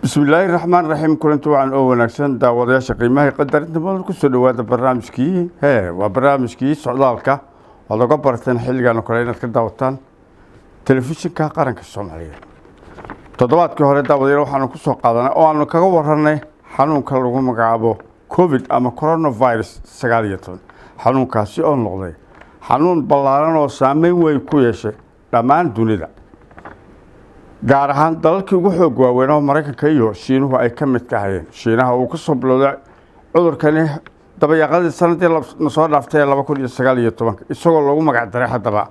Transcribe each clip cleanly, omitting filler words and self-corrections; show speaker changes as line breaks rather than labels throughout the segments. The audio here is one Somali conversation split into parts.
Bismillaahi raxmaan raxiim. Kulanti wacan oo wanaagsan, daawadayaasha qiimaha qadarinta mudan, kusoo dhawaada barnaamijkii hee waa barnaamijkii socdaalka. Waad oga barteen xilligan oo kale inaad ka daawataan Telefishinka Qaranka Soomaaliyeed. Toddobaadkii hore, daawadayaal, waxaanu kusoo qaadanay oo aanu kaga warranay xanuunka lagu magacaabo Covid ama coronavirus 19, xanuunkaasi oo noqday xanuun ballaaran oo saameyn weyn ku yeeshay dhammaan dunida, gaar ahaan dalalkii ugu xoog waaweyn oo Maraykanka iyo Shiinuhu ay ka mid ka hayeen. Shiinaha uu ka soo bilowday cudurkani dabayaaqadii sanadii na soo dhaaftay ee 2019-ka, isagoo loogu magac daray haddaba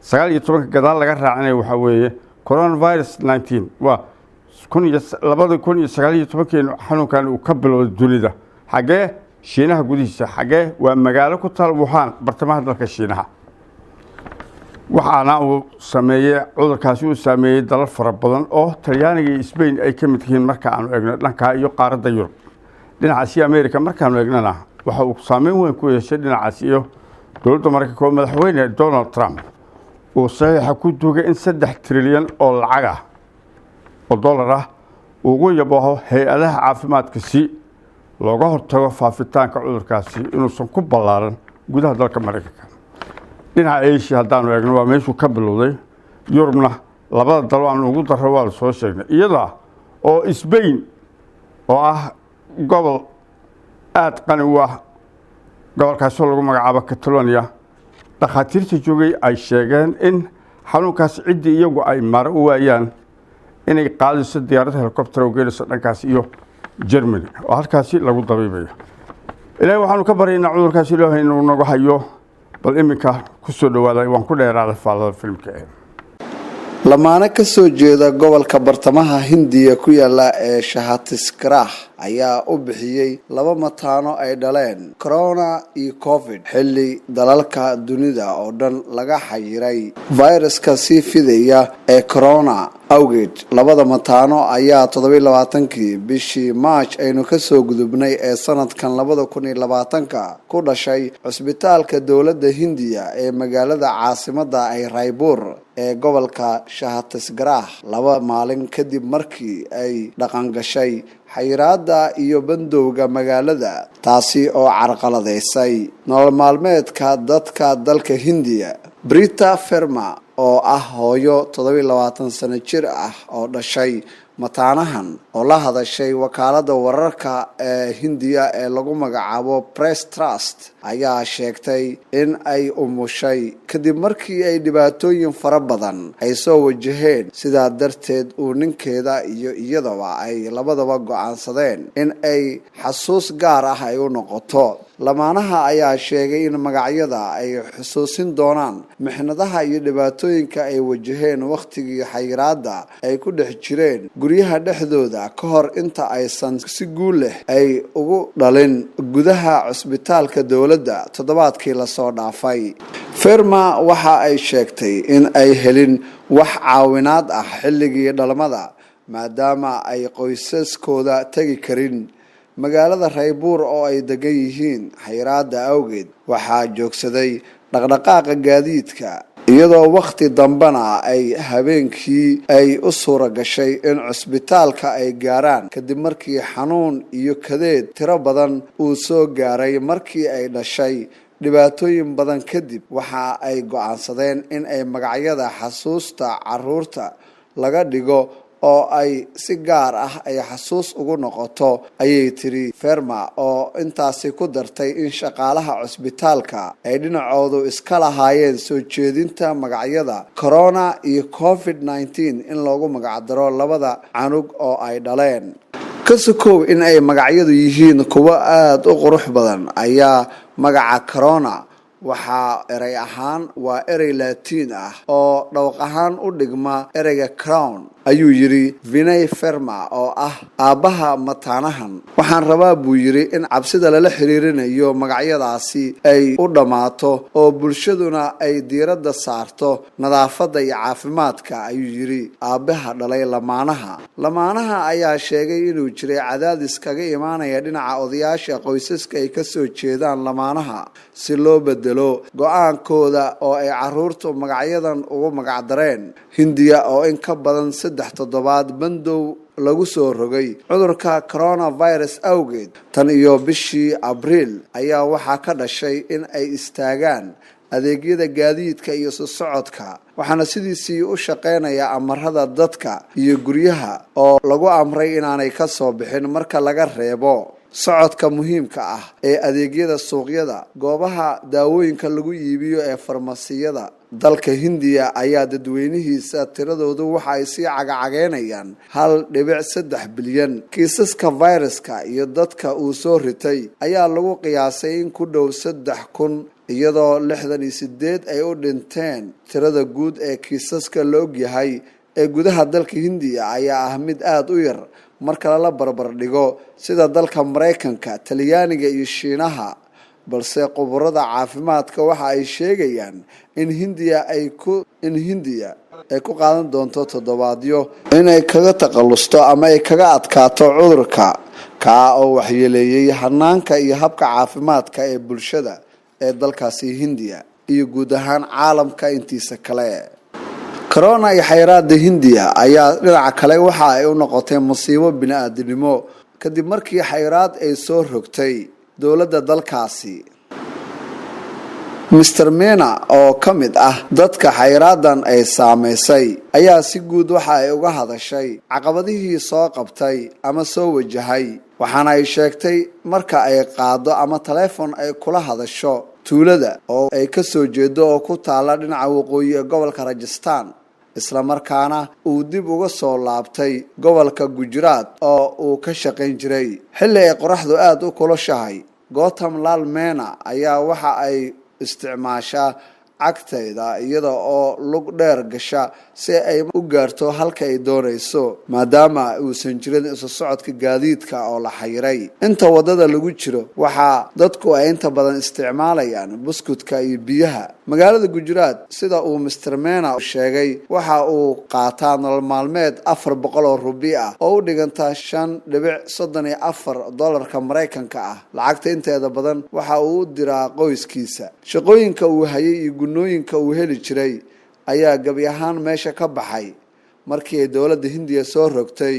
19-ka gadaal laga raacinaya waxaa weeye coronavirus 19. Waa kun iyo 2019-kii xanuunkan uu ka bilowday dunida. Xaggee? Shiinaha gudihiisa. Xaggee? Waa magaalo ku taal Wuhan, bartamaha dalka Shiinaha. Waxaana uu sameeyey cudurkaasi, uu saameeyey dalal fara badan oo Talyaaniga iyo Sbain ay ka mid yihiin marka aanu eegno dhanka iyo qaaradda Yurub. Dhinacaas iyo America markaanu eegnana, waxa uu saameyn weyn ku yeeshay dhinacaas iyo dowladda Maraykanka, oo madaxweyne Donald Trump uu saxiixa ku duugay in 3 trilyan oo lacag ah oo dollar ah ugu yabaho hay-adaha caafimaadka si looga hortago faafitaanka cudurkaasi inuusan ku ballaaran gudaha dalka Maraykanka. Dhinaca Asia haddaanu eegno, waa meeshuu ka bilowday. Yurubna labada dalo aan ugu darro waa la soo sheegnay, iyada oo Sbain oo ah gobol aada qani u ah, gobolkaasoo lagu magacaabo Catalonia, dhakhaatiirta joogay ay sheegeen in xanuunkaas ciddii iyagu ay maro u waayaan inay qaadayso diyaaradda helicopter oo geenayso dhankaas iyo Germany oo halkaasi lagu dabiibayo. Ilaahay waxaanu ka baryaynaa cudurkaas Ilaahay inuu nagu hayo. Bal iminka kusoo dhawaada, waan ku dheeraaday, faallada filimka ee
Lamaane ka soo jeeda gobolka bartamaha Hindiya ku yaala ee Chhattisgarh ayaa u bixiyey laba mataano ay dhaleen Corona iyo Covid, xilli dalalka dunida oo dhan laga xayiray fayraska sii fidaya ee corona awgeed. Labada mataano ayaa 27-kii bishii March aynu kasoo gudubnay ee sanadkan 2020-ka ku dhashay cusbitaalka dowladda Hindiya ee magaalada caasimada ay Raipur ee gobolka Chhattisgarh, 2 maalin kadib markii ay dhaqangashay xayiraada iyo bandowga magaalada, taasi oo carqaladeysay nolol maalmeedka dadka dalka Hindiya. Brita Verma oo ah hooyo 27 sano jir ah oo dhashay mataanahan, oo la hadashay wakaalada wararka ee Hindiya ee lagu magacaabo Press Trust, ayaa sheegtay in ay umushay kadib markii ay dhibaatooyin fara badan ay soo wajaheen, sidaa darteed uu ninkeeda iyo iyadaba ay labadaba go-aansadeen in ay xasuus gaar ah ay u noqoto. Lamaanaha ayaa sheegay in magacyada ay xusuusin doonaan mixnadaha iyo dhibaatooyinka ay wajaheen wakhtigii xayiraada ay ku dhex jireen guryaha dhexdooda, ka hor inta aysan si guul leh ay ugu dhalin gudaha cusbitaalka dowladda toddobaadkii lasoo dhaafay. Verma waxa ay sheegtay in ay helin wax caawinaad ah xilligii dhalmada, maadaama ay qoysaskooda tegi karin magaalada Raipur oo ay degan yihiin. Xayiraada awgeed waxaa joogsaday dhaqdhaqaaqa gaadiidka, iyadoo wakhti dambena ay habeenkii ay u suura gashay in cusbitaalka ay gaaraan, kadib markii xanuun iyo kadeed tiro badan uu soo gaaray markii ay dhashay. Dhibaatooyin badan kadib, waxa ay go-aansadeen in ay magacyada xasuusta caruurta laga dhigo. oo ay si gaar ah ay xasuus ugu noqoto, ayay tiri Verma, oo intaasi ku dartay in shaqaalaha cusbitaalka ay dhinacoodu iska lahaayeen soo jeedinta magacyada Corona iyo COVID-19 in loogu magacdaro labada canug oo ay dhaleen. Ka sokow in ay magacyadu yihiin kuwo aada u qurux badan, ayaa magaca Corona waxaa erey ahaan waa erey Laatiin ah oo dhawq ahaan u dhigma ereyga crown, ayuu yidhi Vinay Verma oo ah aabbaha mataanahan. "Waxaan rabaa," buu yidhi, "in cabsida lala xiriirinayo magacyadaasi ay u dhammaato oo bulshaduna ay diiradda saarto nadaafadda iyo caafimaadka," ayuu yidhi aabbaha dhalay lamaanaha. Lamaanaha ayaa sheegay inuu jiray cadaadis kaga imaanaya dhinaca odayaasha qoysaska ay kasoo jeedaan lamaanaha si loo bedelo go-aankooda oo ay caruurtu magacyadan ugu magacdareen. Hindiya oo in ka badan 3 toddobaad bandow lagu soo rogay cudurka coronavirus awgeed tan iyo bishii Abriil, ayaa waxaa ka dhashay in ay istaagaan adeegyada gaadiidka iyo sosocodka, waxaana sidiisii u shaqeynaya amarada dadka iyo guryaha oo lagu amray inaanay ka soo bixin marka laga reebo socodka muhiimka ah ee adeegyada suuqyada, goobaha daawooyinka lagu iibiyo ee farmasiyada. Dalka Hindiya ayaa dadweynihiisa tiradoodu waxa ay sii cagacageynayaan 1.3 bilyan. Kiisaska viruska iyo dadka uu soo ritay ayaa lagu qiyaasay in ku dhow 3000, iyadoo 68 ay u dhinteen. Tirada guud ee kiisaska la ogyahay ee gudaha dalka Hindiya ayaa ah mid aada u yar marka lala barbar dhigo sida dalka Maraykanka, Talyaaniga iyo Shiinaha, balse khubarada caafimaadka waxa ay sheegayaan in Hindiya ay ku qaadan doonto toddobaadyo inay kaga takhalusto ama ay kaga adkaato cudurka kaa oo waxyeeleeyey hanaanka iyo habka caafimaadka ee bulshada ee dalkaasi Hindiya iyo guud ahaan caalamka intiisa kale. Corona iyo xayiraada Hindiya ayaa dhinaca kale waxa ay u noqotay musiibo bini-aadinimo kadib markii xayiraad ay soo rogtay dowladda dalkaasi. Mister Mena oo ka mid ah dadka xayraadan ay saameysay ayaa si guud waxa ay uga hadashay caqabadihii soo qabtay ama soo wajahay, waxaana ay sheegtay marka ay qaado ama taleefon ay kula hadasho tuulada oo ay ka soo jeedo oo ku taala dhinaca waqooyi ee gobolka Rajastan, islamarkaana uu dib uga soo laabtay gobolka Gujaraat oo uu ka shaqayn jiray xilli ay qoraxdu aada u kulushahay. Gotham Lal Mena ayaa waxa ay isticmaashaa cagtayda iyada oo lug dheer gasha si ay u gaarto halka ay doonayso, maadaama uusan jirin isu socodka gaadiidka oo la xayiray. Inta waddada lagu jiro waxaa dadku ay inta badan isticmaalayaan buskutka iyo biyaha. Magaalada Gujaraat, sida uu Mister Mena sheegay, waxa uu qaataa nolol maalmeed 400 oo rubi ah oo u dhiganta 5.34 dollarka Maraykanka ah. Lacagta inteeda badan waxa uu u diraa qoyskiisa. Shaqooyinka uu hayay iyo gunooyinka uu heli jiray ayaa gebi ahaan meesha ka baxay markii ay dowladda Hindiya soo rogtay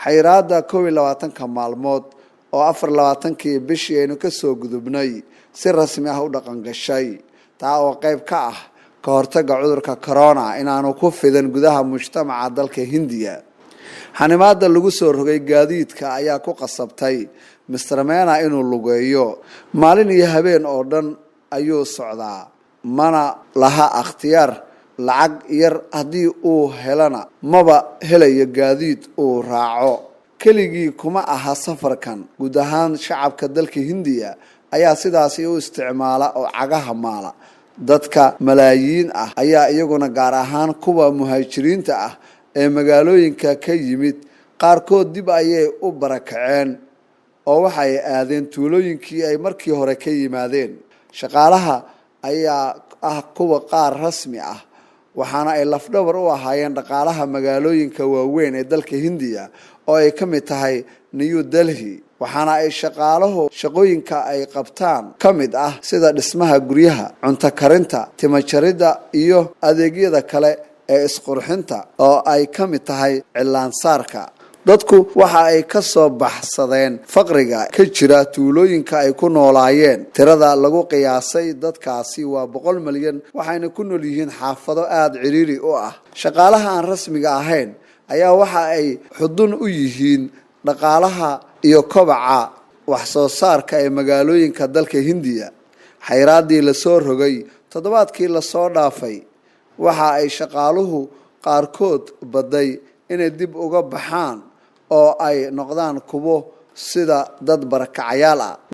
xayiraada 21-ka maalmood oo 24-kii bishii aynu kasoo gudubnay si rasmi ah u dhaqan gashay, taa oo qayb ka ah ka hortagga cudurka corona inaanu ku fidan gudaha mujtamaca dalka Hindiya. Xanimaada lagu soo rogay gaadiidka ayaa ku qasabtay Mister Mena inuu lugeeyo. Maalin iyo habeen oo dhan ayuu socdaa, mana laha akhtiyaar. Lacag yar haddii uu helana maba helayo gaadiid uu raaco. Keligii kuma aha safarkan, guud ahaan shacabka dalka Hindiya ayaa sidaasi u isticmaala oo cagaha maala. Dadka malaayiin ah ayaa iyaguna, gaar ahaan kuwa muhaajiriinta ah ee magaalooyinka ka yimid, qaarkood dib ayay u barakaceen oo waxay aadeen tuulooyinkii ay markii hore ka yimaadeen. Shaqaalaha ayaa ah kuwa qaar rasmi ah, waxaana ay lafdhabar u ahaayeen dhaqaalaha magaalooyinka waaweyn ee dalka Hindiya oo ay ka mid tahay New Delhi, waxaana ay shaqaaluhu shaqooyinka ay qabtaan ka mid ah sida dhismaha guryaha, cunto karinta, timajaridda iyo adeegyada kale ee isqurxinta oo ay ka mid tahay cilaansaarka. Dadku waxa ay ka soo baxsadeen faqriga ka jira tuulooyinka ay ku noolaayeen. Tirada lagu qiyaasay dadkaasi waa 100 milyan, waxayna ku nool yihiin xaafado aada ciriiri u ah. Shaqaalaha aan rasmiga ahayn ayaa waxa ay xudun u yihiin dhaqaalaha iyo kobaca wax soo saarka ee magaalooyinka dalka Hindiya. Xayraadii lasoo rogay toddobaadkii lasoo dhaafay waxa ay shaqaaluhu qaarkood baday inay dib uga baxaan oo ay noqdaan kuwo sida dad barakacayaal ah.